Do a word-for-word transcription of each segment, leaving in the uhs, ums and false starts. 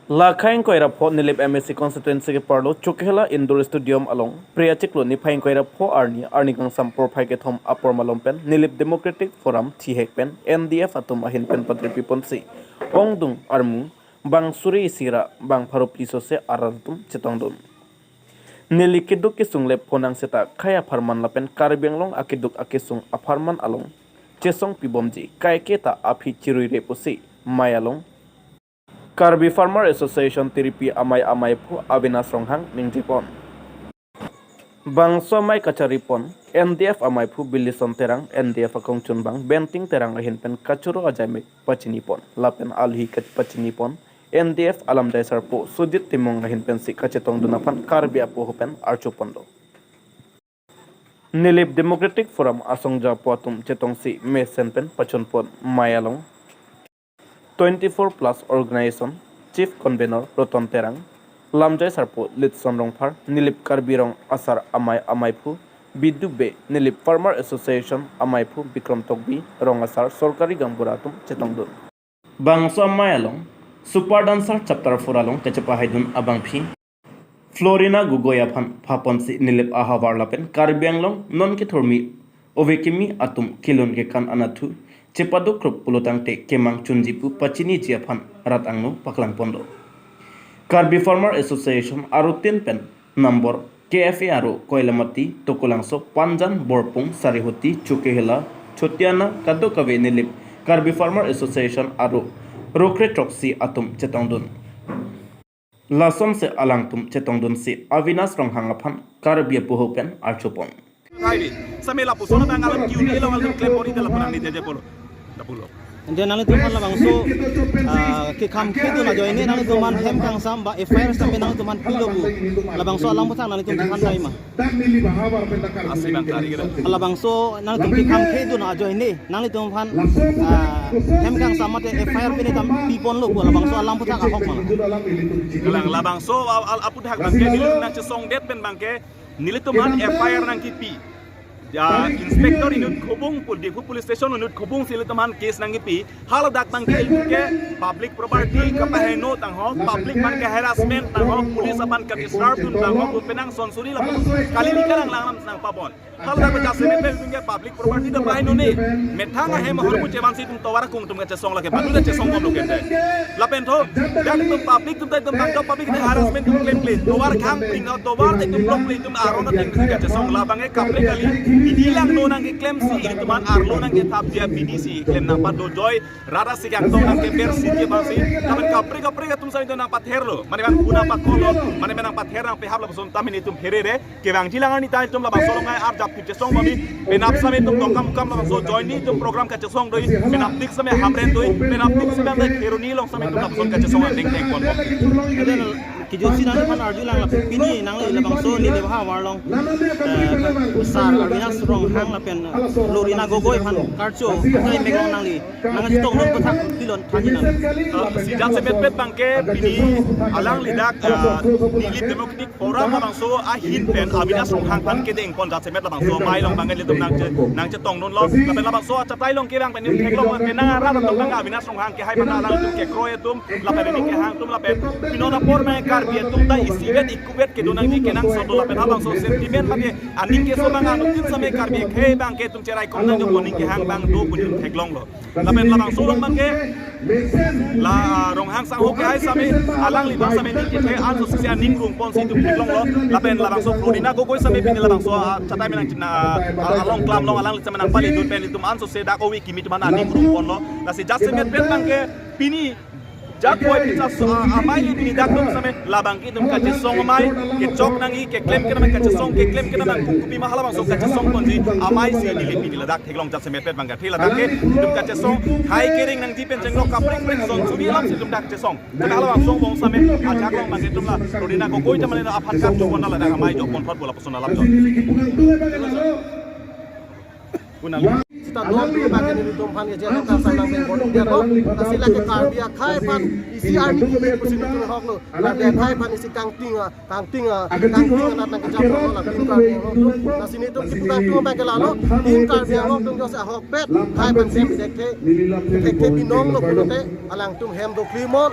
Lakhai ingkoi ra pho Nilip M A C constituency keparlo Chokihola Indoor Stadium along Phre achiklo niphai ingkoi ra pho arni, arni kangsam porphai kethom apor malom pen Nilip Democratic Forum thihek pen N D F atum ahin pen patri piponsi ongdung armu bang suri isi ra bang pharo piso se arat atum chetongdun. Neli keduk kesung le phonang seta khei apharman lapen Karbi Anglong akeduk akesung apharman along chesong pibomji, kaike ta aphi chirui re pusi Mai along Karbi Farmer Association tiripi amei ameiphu Avinash Ronghang ningjepon. Bangso amei kacharipon N D F ameiphu Bilison Terang, N D F akongchunbang Benting Terang ahin pen kachoro ajai me pachinipon lapen alhi kat pachinipon N D F alamjai sarpo Sujit Timung ahin pensi kachetongdun aphan Karbi apoho pen archoponlo. Nilip Democratic Forum asongja apo atum chetongsi mesen pen pachunpon. Mai along twenty-four plus organization chief convener Roton Terang, lamjai sarpo Litson Rongphar, Nilip Karbi Rong Asar amei ameiphu Bidu Bey, Nilip Farmer Association ameiphu Bikrom Tokbi, Rong Asar, sorkari gaonbura atum chetongdun. Bangso amei along super dancer chapter four along kachepahaidun abangpi Florina Gogoi aphan phaponsi Nilip ahavar lapen Karbi Anglong non kethurmi ove kimi atum kelun kekan anatthu chepaduk krup pulotangte kemang chunji pu pachiniji aphan rat angno paklangponlo. Karbi Farmer Association arutin pen number K F A aro Koilamati, Tokolangso, Panjan, Borpung, Sarihuti, Chokihola, Chotiana, kadokave Nilip Karbi Farmer Association aro rokre throksi atum chetongdun. Lasonsi alangtum chetongdunsi Avinash Ronghang aphan Karbi apoho pen archopon. Hai di, same lapuson abang alam kiu ni lo alam klem bori de lapuson ni de de polo. Lapulo. Ante nanglitum aphan labangso, ah, kekhang khedun ajoine nanglitum aphan hem kangsam ba F I R stamp nanglitum aphan pilo bu. Labangso alam aphuthak nanglitum aphan dai ma. Asi bang kari kira. Labangso nanglitum kekhang khedun ajoine nanglitum aphan, ah, hem kangsam mate F I R pine tam piponlo bu, labangso alam aphuthak ahok ma. Kalang labangso al, al aphuthak bangke nelitum nangchesongdet pen bangke nelitum aphan F I R nangkipi. Ja, inspector inut khobung pul Diphu police station inut khobungsi ilitum aphan case nangkipi. Haladak bangke ilitum ke public property kapaheno tangho, public aphan ke harassment tangho, police aphan ke disturb dun tangho, pu penang sonsuri lapu kali ni kalang langlam nangpabon. Haladak baca sini pen ilitum ke public property do paheno ne. Methang ahem ahormu chevansi itum tovar akung atum kachesong lake, balu kachesong bomlo kente. Lapen tho, dak itum public atum ta itum tangka public atum harassment atum klem klem. Tovar khang ping na tovar ta itum block le itum aron atum kachesong labang e kaprek kali. Bidi langno nangkeklemsi itum aphan arlo nangkethap dia bidi si klem nangpado joi. Rara si kangtong nangkebersi dia bangsi. Lapen kaprek kaprek atum sami itum nangpatherlo. Mane bang puna pakolo. Mane bang nangpather nangpehap lapuson tamin itum herere. Kevangji lang arni ta itum labangso along ai arjap kachesong bami, penap same itum tongkam kam labangso join ni itum program kachesong doi, penap dik same Hamren doi, penap dik same ang kheroni along same itum lapuson kachesong ang deng deng pon pon. Kijotsi nangliphan arjulang lapen pini nangli labangso Nilip ahavar along, eh, Sar Avinash Ronghang lapen Florina Gogoi aphan karcho, atai meglong nangli nangchetongdun aphuthak pilon thanji nang. Ah, si jasemetpet bangke pini alangli dak, ah, Nilip Democratic Forum labangso ahin pen Avinash Ronghang aphan kedeng pon jasemet labangso amei along bangke ilitum nangche, nangchetongdunlo. Lapen labangso achatai along ke bang pen theklong pen nang arat atum bang Avinash Ronghang ke hai pen alangtum kekroi atum, lapen ini kehang atum lapen pinon apor bang Karbi atum ta isivet ikuvet kedo nangji kenangsot do lapen labangso sentiment mate aning keso bang anutin same Karbi akhei bangke itum cherai kom nangji pu aning kehang bang do pu itum theklonglo. Lapen labangso along bangke la Ronghang sangho ke hai same alangli bang same ning kethe anso si aning rung ponsi itum theklonglo. Lapen labangso Florina Gogoi same pini labangso, ah, chatai menang china, ah, along klam along alangli same nangpali dun pen itum anso se dak ove kimi atum aphan aning rung ponlo. Lasi jasemetpet bangke pini jakoi pisa so, ah, amei pini dak atum same labangke itum kachesong amei kechok nangji keklem kenamei kachesong keklem kenamei kupi ma halabangso kachesong ponji amei si Nilip pini ladak theklong jasemetpet bangke. Thila dak ke itum kachesong hai kering nangji pen chenglok kaprek prek sonsuri alam si itum dak chesong. Tengah labangso bong same ajak long bangke itum la Florina Gogoi tamane aphan karcho pon ladak amei jok pon phot bola personal lam jok. Kunang. Sita dong dulu bangke nelitum aphan ke jero ta sang nang beng bor dia ko. Lasi lake Karbi akhei aphan isi arni kimi pusi nelitum hoklo. Karbi akhei aphan isi kangting, ah, kangting, ah, kangting anat nangkejaplo lapen Karbi Anglong atum. Lasi nelitum kipu kangtung bangke lalo. Tim Karbi Anglong atum jose ahokpet. Akhei aphan sem thekthe, thekthe binonglo pulote alangtum hem doklimon.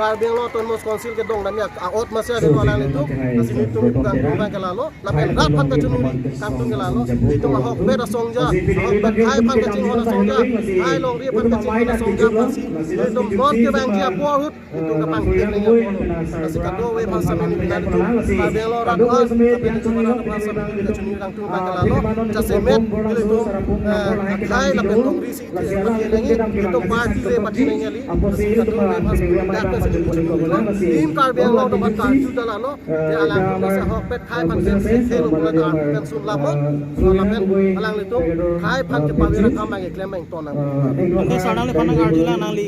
Karbi Anglong Autonomous Council kedong damji a-ot masi ave alanglitum, lasi nelitum kedang tum abang ke lalo, lapen rat aphan kachiningri kangtung ke lalo, nelitum ahokpet asongja, ahokpet akhei aphan kachinghon asongja, akhei longri aphan kachinghon asongja aphansi, nelitum non kevangji apor ahut, nelitum kapangthir nangji apor ahut. Lasi kadokave aphan sitame nelitum Karbi Anglong rat aphan, lapen nelitum rat aphan sitame nelitum kachiningri kangtung abang ke lalo, jasemet nelitum, eh, akhei lapen longri si, eh, pathi nangji, nelitum party le pathi nangji kali, lasi kadokave aphan sitame dak aphan sitame nelitum kachiningri. Team Karbi Anglong atum aphan karju ta lalo, je alangtum ta ahokpet akhei aphan pen si thelo pula ta pen sun lamo, so lapen alanglitum akhei aphan kepavir akam abang keklem abang ton nang. Ante sir nangliphan nang-arjulang nangli,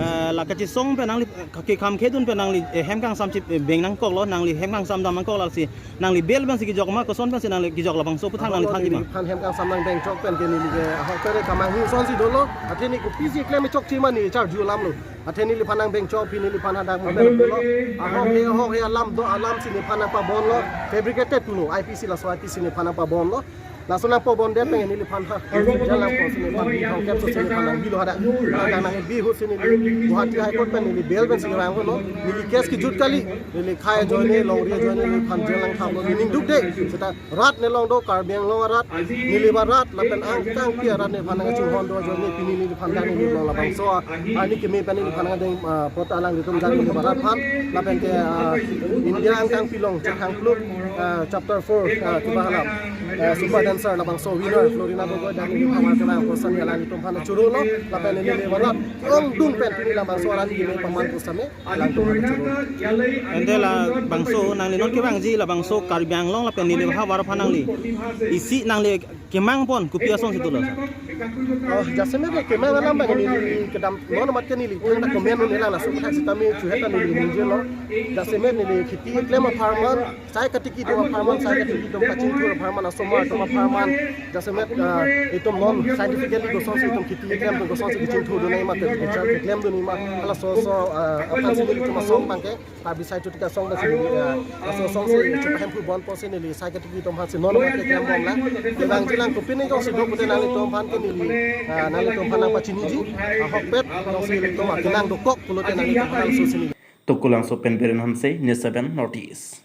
eh, la kachesong pen nangli, eh, kekam kedun pen nangli, eh, hem kangsam chip, eh, beng nangkoklo, nangli hem kangsam dam nangkoklo si, nangli bail pensi kejok ma, koson pensi nangli kejok labangso aputhak nangli thanji ma? Neliphan hem kangsam nang bengchok pen ke neli ke ahokpet kamanghu asonsi dolo, athe ne kopisi klem chokche ma neli charju alamlo. Athe neliphan nang bengchok aphi neliphan hadak mobile pulo. Ahok he, ahok he alam do alam si neliphan nang pabonlo. Fabricated pulo. I P C laso I P C neliphan nang pabonlo. Laso nang pabondet pen neliphan ha. Jail nang pon si neliphan thomkep so si neliphan nang bilo hadak. Hadak nang bi ahut si neli Guwahati High Court pen neli bail pensi vanglo. Neli case kejut kali. Neli akhei ajoine, longri ajoine neliphan jail nang thaplo. Neli dukde. Seta rat nelong do, Karbi Anglong arat, neli arat, lapen angtangpi arat neliphan nang kachinghon do ajoine pini neliphan dak neli along labangso arni keme pen neliphan nang deng, ah, apot alanglitum dak neli arat aphan, lapen ke, ah, India angtangpi along Chethangphluk, ah, chapter four, ah, kiba hala, ah, Zumba dancer labangso winner Florina Gogoi dak neli aphan kevang apot sitame alanglitum aphan churolo, lapen neli arat ongdung pen pini labangso arni keme paman apot sitame. Ante labangso nangli non kevangji labangso Karbi Anglong lapen neli havar aphan nangli isi nangli kemang pon kopi asonsi dolo? Oh, jasemet kemang alam abang neli kedam non amat ke neli thangta comment un-elang laso aputhak sitame chuhet ta neli ningjelo. Jasemet neli kheti keklem apharman, sai katiki atum apharman, sai katiki atum kachingthur apharman, asomar atum apharman, jasemet, ah, itum non scientifically kosonsi itum kheti keklem atum kosonsi kachingthur dun nangji ma, keklem dun nangji ma, halaso so, ah, aphansi nelitum asong abang ke, Karbi Sai Chutika Song ta si neli, ah, laso asong si chepahemphu bon apotsi neli sai katiki atum aphansi non amat keklem bomlang. Kevangjilang kopine jongsi do pulote nanglitum aphan ke neli, ah, nanglitum aphan nang pachiniji, ahokpet jongsi nelitum akenang dokok pulote nanglitum aphan laso si neli. Tokulangso pen Biren Hanse, News seven North East.